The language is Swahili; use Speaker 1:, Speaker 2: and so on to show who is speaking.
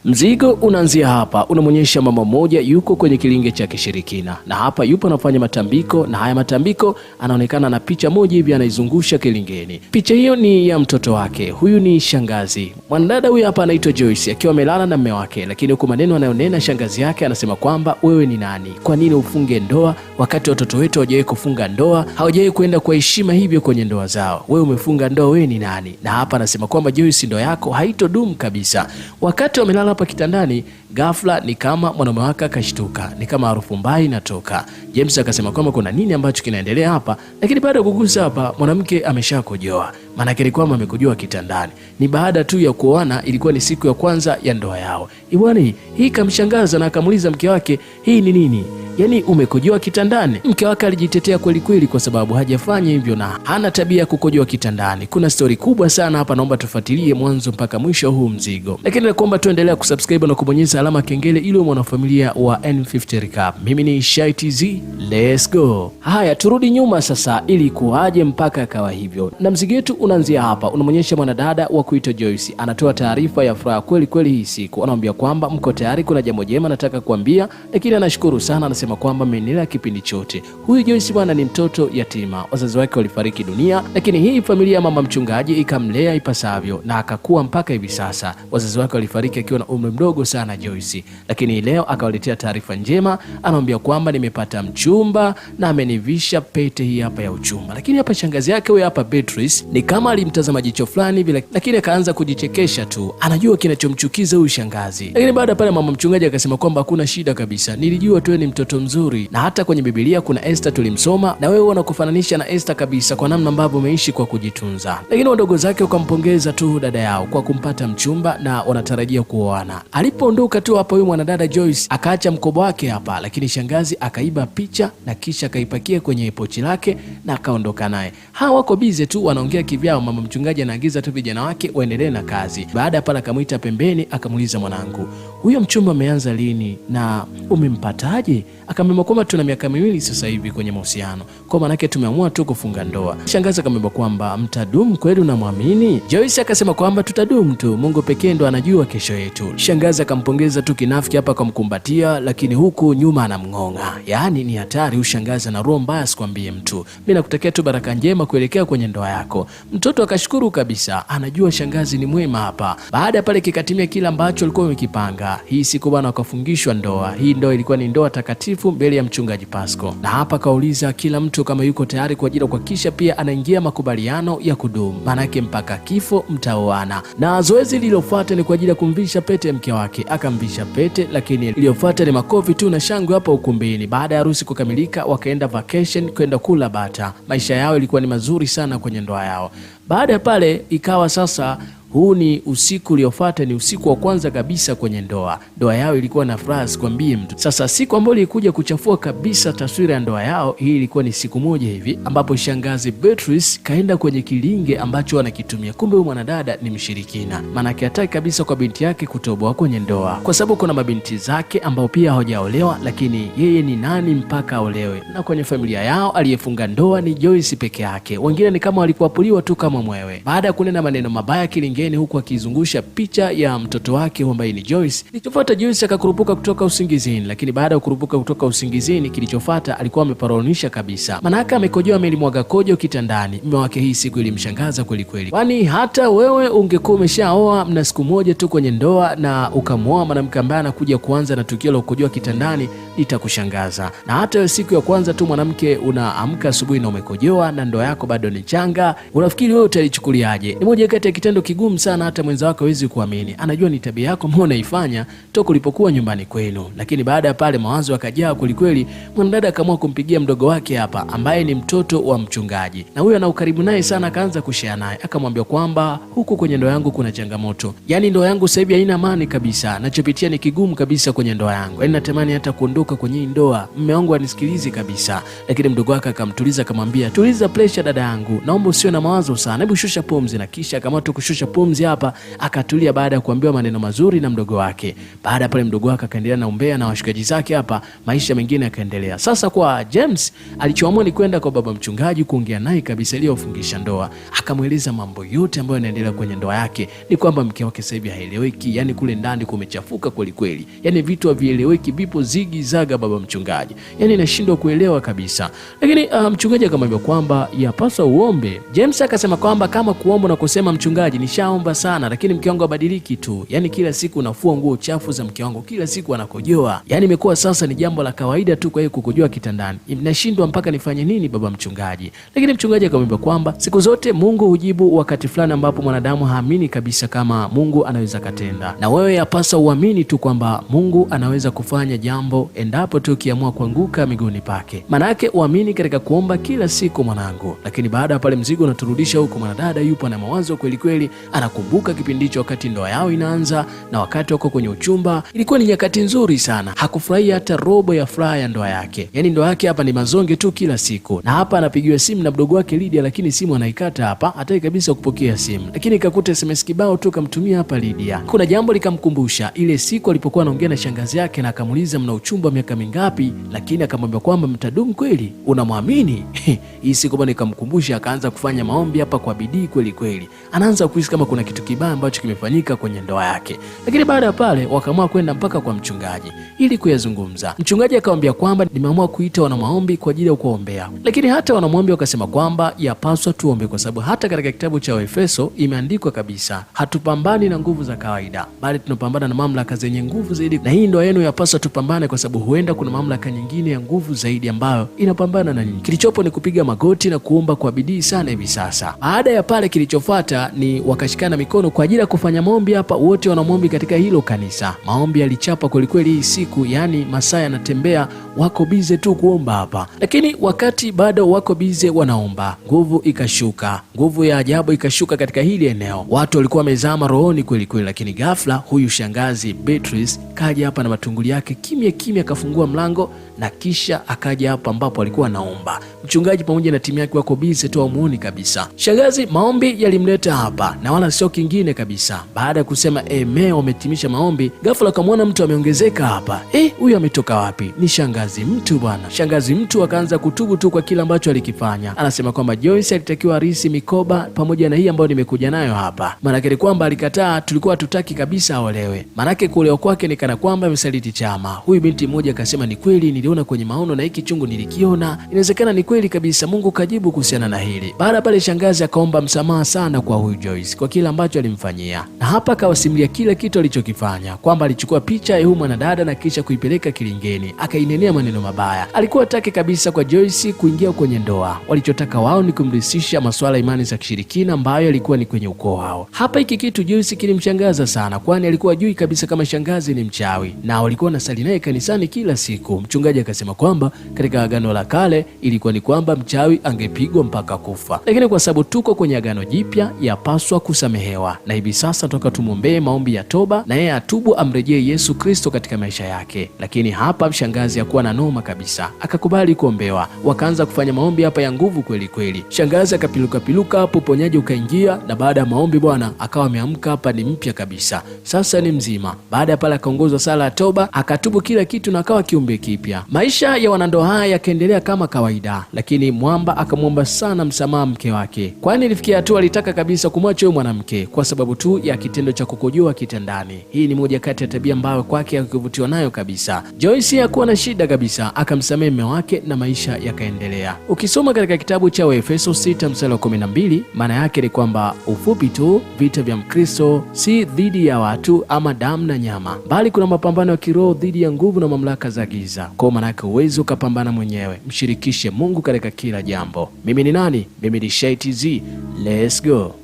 Speaker 1: Mzigo unaanzia hapa, unamwonyesha mama mmoja yuko kwenye kilinge cha kishirikina, na hapa yupo anafanya matambiko, na haya matambiko anaonekana na picha moja hivi anaizungusha kilingeni. Picha hiyo ni ya mtoto wake, huyu ni shangazi. Mwanadada huyu hapa anaitwa Joyce akiwa amelala na mume wake, lakini huku maneno anayonena shangazi yake anasema kwamba wewe ni nani? Kwa nini ufunge ndoa wakati watoto wetu hawajawahi kufunga ndoa, hawajawahi kwenda kwa heshima hivyo kwenye ndoa zao? Wewe umefunga ndoa, wewe ni nani? Na hapa anasema kwamba Joyce, ndoa yako haitodumu kabisa. Wakati wamelala hapa kitandani, ghafla ni kama mwanaume wake akashtuka, ni kama harufu mbaya inatoka. James akasema kwamba kuna nini ambacho kinaendelea hapa, lakini baada ya kugusa hapa, mwanamke ameshakojoa. Maanake ni kwamba amekojoa kitandani. Ni baada tu ya kuoana, ilikuwa ni siku ya kwanza ya ndoa yao. Iwani hii kamshangaza na akamuuliza mke wake, hii ni nini? Yaani umekojoa kitandani? Mke wake alijitetea kweli kweli, kwa sababu hajafanya hivyo na hana tabia ya kukojoa kitandani. Kuna stori kubwa sana hapa, naomba tufuatilie mwanzo mpaka mwisho huu mzigo, lakini nakuomba tuendelea kusubscribe na kubonyeza alama kengele ili uwe mwanafamilia wa N50 Recap. Mimi ni Shai TZ, let's go. Haya, turudi nyuma sasa, ili kuwaje mpaka akawa hivyo, na mzigo wetu unaanzia hapa. Unamwonyesha mwanadada wa kuitwa Joyce anatoa taarifa ya furaha kweli kweli hii siku, anamwambia kwamba mko tayari, kuna jambo jema nataka kuambia, lakini anashukuru sana, anasema kwamba ameendelea kipindi chote. Huyu Joyce bwana ni mtoto yatima, wazazi wake walifariki dunia, lakini hii familia ya mama mchungaji ikamlea ipasavyo na akakuwa mpaka hivi sasa. Wazazi wake walifariki akiwa na umri mdogo sana Joyce, lakini leo akawaletea taarifa njema, anamwambia kwamba nimepata mchumba na amenivisha pete hii hapa ya uchumba. Lakini hapa shangazi yake huyo hapa Beatrice ni kama alimtazama jicho fulani vile, lakini akaanza kujichekesha tu, anajua kinachomchukiza huyu shangazi. Lakini baada pale mama mchungaji akasema kwamba hakuna shida kabisa, nilijua tu ni mtoto mzuri, na hata kwenye Biblia kuna Esther tulimsoma, na wewe unakufananisha na Esther kabisa kwa namna ambavyo umeishi kwa kujitunza. Lakini wadogo zake wakampongeza tu dada yao kwa kumpata mchumba na wanatarajia kuoana. Alipoondoka tu hapa, huyu mwanadada Joyce akaacha mkoba wake hapa, lakini shangazi akaiba picha na kisha akaipakia kwenye pochi lake na akaondoka naye. Hawa wako bize tu wanaongea kivyao, mama mchungaji anaagiza tu vijana wake waendelee na kazi. Baada ya pale akamwita pembeni, akamuuliza, mwanangu, huyo mchumba ameanza lini na umempataje? Akamwambia kwamba tuna miaka miwili sasa hivi kwenye mahusiano, kwa maanake tumeamua tu kufunga ndoa. Shangazi akamwambia kwamba mtadumu kweli, unamwamini? Joyce akasema kwamba tutadumu tu, Mungu pekee ndo anajua kesho yetu. Shangazi akampongeza tu kinafiki hapa, akamkumbatia, lakini huku nyuma anamng'ong'a. Yaani ni hatari huyu shangazi, ana roho mbaya, sikwambie mtu. Mimi nakutakia tu baraka njema kuelekea kwenye ndoa yako. Mtoto akashukuru kabisa, anajua shangazi ni mwema hapa. Baada ya pale kikatimia kile ambacho alikuwa amekipanga. Hii siku bwana wakafungishwa ndoa. Hii ndoa ilikuwa ni ndoa takatifu mbele ya mchungaji Pasco, na hapa kauliza kila mtu kama yuko tayari kwa ajili ya kuhakikisha pia anaingia makubaliano ya kudumu, maanake mpaka kifo mtaoana. Na zoezi lililofuata ni kwa ajili ya kumvisha pete mke wake, akamvisha pete, lakini iliyofuata ni makofi tu na shangwe hapa ukumbini. Baada ya harusi kukamilika, wakaenda vacation kwenda kula bata. Maisha yao ilikuwa ni mazuri sana kwenye ndoa yao. Baada ya pale ikawa sasa huu ni usiku uliofuata, ni usiku wa kwanza kabisa kwenye ndoa. Ndoa yao ilikuwa na furaha, sikwambie mtu. Sasa siku ambayo ilikuja kuchafua kabisa taswira ya ndoa yao, hii ilikuwa ni siku moja hivi ambapo shangazi Beatrice kaenda kwenye kilinge ambacho anakitumia. Kumbe huyu mwanadada ni mshirikina, maanake hataki kabisa kwa binti yake kutoboa kwenye ndoa, kwa sababu kuna mabinti zake ambao pia hawajaolewa, lakini yeye ni nani mpaka aolewe? Na kwenye familia yao aliyefunga ndoa ni Joyce peke yake, wengine ni kama walikuapuliwa tu kama mwewe. Baada ya kunena maneno mabaya kilingeni, huku akizungusha picha ya mtoto wake ambaye ni Joyce. Kilichofuata, Joyce akakurupuka kutoka usingizini, lakini baada ya kukurupuka kutoka usingizini, kilichofuata alikuwa ameparonisha kabisa, manake amekojoa, amelimwaga kojo kitandani. Mume wake hii siku ilimshangaza kweli kweli, kwani hata wewe ungekuwa umeshaoa, mna siku moja tu kwenye ndoa na ukamwoa mwanamke ambaye anakuja kuanza na tukio la kukojoa kitandani, litakushangaza. Na hata wewe siku ya kwanza tu mwanamke unaamka asubuhi na umekojoa na ndoa yako bado ni changa, unafikiri wewe utalichukuliaje? Ni moja kati ya kitendo kigumu sana, hata mwenza wako hawezi kuamini. Anajua ni tabia yako mbona unaifanya toka ulipokuwa nyumbani kwenu. Lakini baada ya pale mawazo yakajaa kwelikweli, mwanadada akaamua kumpigia mdogo wake hapa ambaye ni mtoto wa mchungaji, na huyo ana ukaribu naye sana, akaanza kushare naye, akamwambia kwamba huku kwenye ndoa yangu kuna changamoto, yaani ndoa yangu sasa hivi haina amani kabisa, nachopitia ni kigumu kabisa kwenye ndoa yangu, yaani natamani hata kuondoka kwenye hii ndoa, mume wangu anisikilizi kabisa. Lakini mdogo wake akamtuliza, akamwambia tuliza pressure dada yangu, naomba usiwe na mawazo sana, hebu shusha pumzi. Na kisha akaamua tu kushusha pumzi pumzi hapa, akatulia baada ya kuambiwa maneno mazuri na mdogo wake. Baada ya pale mdogo wake akaendelea na umbea na washikaji zake hapa, maisha mengine yakaendelea. Sasa kwa James alichoamua ni kwenda kwa baba mchungaji kuongea naye kabisa ili afungisha ndoa. Akamweleza mambo yote ambayo yanaendelea kwenye ndoa yake, ni kwamba mke wake sasa hivi haeleweki, yani kule ndani kumechafuka kweli kweli, yani vitu havieleweki, vipo zigi zaga baba mchungaji, yani nashindwa kuelewa kabisa. Lakini mchungaji akamwambia kwamba yapaswa uombe. James akasema kwamba kama kuomba na kusema, mchungaji, nishaomba sana, lakini mke wangu abadiliki tu, yani kila siku nafua nguo chafu za mke wangu, kila siku anakojoa, yani imekuwa sasa ni jambo la kawaida tu kwa hiyo kukojoa kitandani, nashindwa mpaka nifanye nini baba mchungaji? Lakini mchungaji akamwambia kwamba siku zote Mungu hujibu wakati fulani ambapo mwanadamu haamini kabisa kama Mungu anaweza katenda, na wewe yapasa uamini tu kwamba Mungu anaweza kufanya jambo endapo tu ukiamua kuanguka miguuni pake. Maanake uamini katika kuomba kila siku mwanangu. Lakini baada ya pale mzigo unaturudisha huko, mwanadada yupo na mawazo kweli kweli, anakumbuka kipindi hicho wakati ndoa yao inaanza na wakati wako kwenye uchumba, ilikuwa ni nyakati nzuri sana. Hakufurahia hata robo ya furaha ya ndoa yake, yaani ndoa yake hapa ni mazonge tu kila siku. Na hapa anapigiwa simu na mdogo wake Lydia, lakini simu anaikata hapa, hataki kabisa kupokea simu, lakini kakuta SMS kibao tu kamtumia hapa Lydia. Kuna jambo likamkumbusha ile siku alipokuwa anaongea na shangazi yake na akamuuliza mna uchumba wa miaka mingapi, lakini akamwambia kwamba mtadumu kweli, unamwamini? Hii siku bwana ikamkumbusha, akaanza kufanya maombi hapa kwa bidii kweli kweli, anaanza kuhisi kama kuna kitu kibaya ambacho kimefanyika kwenye ndoa yake. Lakini baada ya pale wakaamua kwenda mpaka kwa mchungaji ili kuyazungumza. Mchungaji akamwambia kwamba nimeamua kuita wana maombi kwa ajili ya kuombea, lakini hata wana maombi wakasema kwamba yapaswa tuombe, kwa sababu hata katika kitabu cha Waefeso imeandikwa kabisa, hatupambani na nguvu za kawaida, bali tunapambana na mamlaka zenye nguvu zaidi, na hii ndoa yenu yapaswa tupambane, kwa sababu huenda kuna mamlaka nyingine ya nguvu zaidi ambayo inapambana na nyinyi. Kilichopo ni kupiga magoti na kuomba kwa bidii sana hivi sasa. Baada ya pale, kilichofuata ni wakashikana mikono kwa ajili ya kufanya maombi hapa, wote wana maombi katika hilo kanisa. Maombi yalichapa kwelikweli hii siku, yaani masaa yanatembea, wako bize tu kuomba hapa. Lakini wakati bado wako bize wanaomba, nguvu ikashuka, nguvu ya ajabu ikashuka katika hili eneo. Watu walikuwa wamezama rohoni kweli kweli, lakini ghafla huyu shangazi Beatrice kaja hapa na matunguli yake kimya kimya, akafungua mlango na kisha akaja hapa ambapo alikuwa anaomba. Mchungaji pamoja na timu yake wako bize tu, hamuoni kabisa. Shangazi maombi yalimleta hapa na wala sio kingine kabisa. Baada ya kusema amen, wametimisha maombi, ghafla akamwona mtu ameongezeka hapa. Huyu ametoka wapi? Ni shangazi mtu bwana. Shangazi mtu akaanza kutubu tu kwa kile ambacho alikifanya. Anasema kwamba Joyce alitakiwa arisi mikoba pamoja na hii ambayo nimekuja nayo hapa. Maanake ni kwamba alikataa, tulikuwa hatutaki kabisa aolewe. Maanake kuolewa kwake ni kana kwamba amesaliti chama. Huyu binti mmoja akasema ni kweli, niliona kwenye maono na hiki chungu nilikiona, inawezekana ni kweli kabisa, Mungu kajibu kuhusiana na hili. Baada pale shangazi akaomba msamaha sana kwa huyu Joyce kwa kile ambacho alimfanyia, na hapa akawasimulia kila kitu alichokifanya, kwamba alichukua picha ya huyu mwanadada na kisha kuipeleka kilingeni, akainenea maneno mabaya. Alikuwa hataki kabisa kwa Joyce kuingia kwenye ndoa. Walichotaka wao ni kumrithisha masuala ya imani za kishirikina ambayo yalikuwa ni kwenye ukoo wao. Hapa hiki kitu Joyce kilimshangaza sana, kwani alikuwa jui kabisa kama shangazi ni mchawi na walikuwa wanasali naye kanisani kila siku. Mchungaji akasema kwamba katika Agano la Kale ilikuwa ni kwamba mchawi angepigwa mpaka kufa, lakini kwa sababu tuko kwenye Agano Jipya yapaswa kusamehewa, na hivi sasa toka tumwombee maombi ya toba na yeye atubu, amrejee Yesu Kristo katika maisha yake. Lakini hapa shangazi hakuwa na noma kabisa, akakubali kuombewa. Wakaanza kufanya maombi hapa ya nguvu kweli kweli. Shangazi akapiluka piluka hapo, uponyaji ukaingia, na baada ya maombi bwana akawa ameamka hapa, ni mpya kabisa, sasa ni mzima. Baada ya pale akaongozwa sala ya toba, akatubu kila kitu na akawa kiumbe kipya. Maisha ya wanandoa haya yakaendelea kama kawaida, lakini Mwamba akamwomba sana msamaha mke wake, kwani ilifikia hatua alitaka kabisa kumwacha huyo mwanamke kwa sababu tu ya kitendo cha kukojoa kitandani. Hii ni moja kati ya tabia ambayo kwake hakuvutiwa nayo kabisa. Joyce hakuwa na shida kabisa, akamsamehe mume wake na maisha yakaendelea. Ukisoma katika kitabu cha Waefeso 6 mstari wa 12, maana yake ni kwamba ufupi tu, vita vya Mkristo si dhidi ya watu ama damu na nyama, bali kuna mapambano ya kiroho dhidi ya nguvu na mamlaka za giza. Kwa maana yake uwezi ukapambana mwenyewe, mshirikishe Mungu katika kila jambo. Mimi ni nani? Mimi ni Shai TZ. Let's go.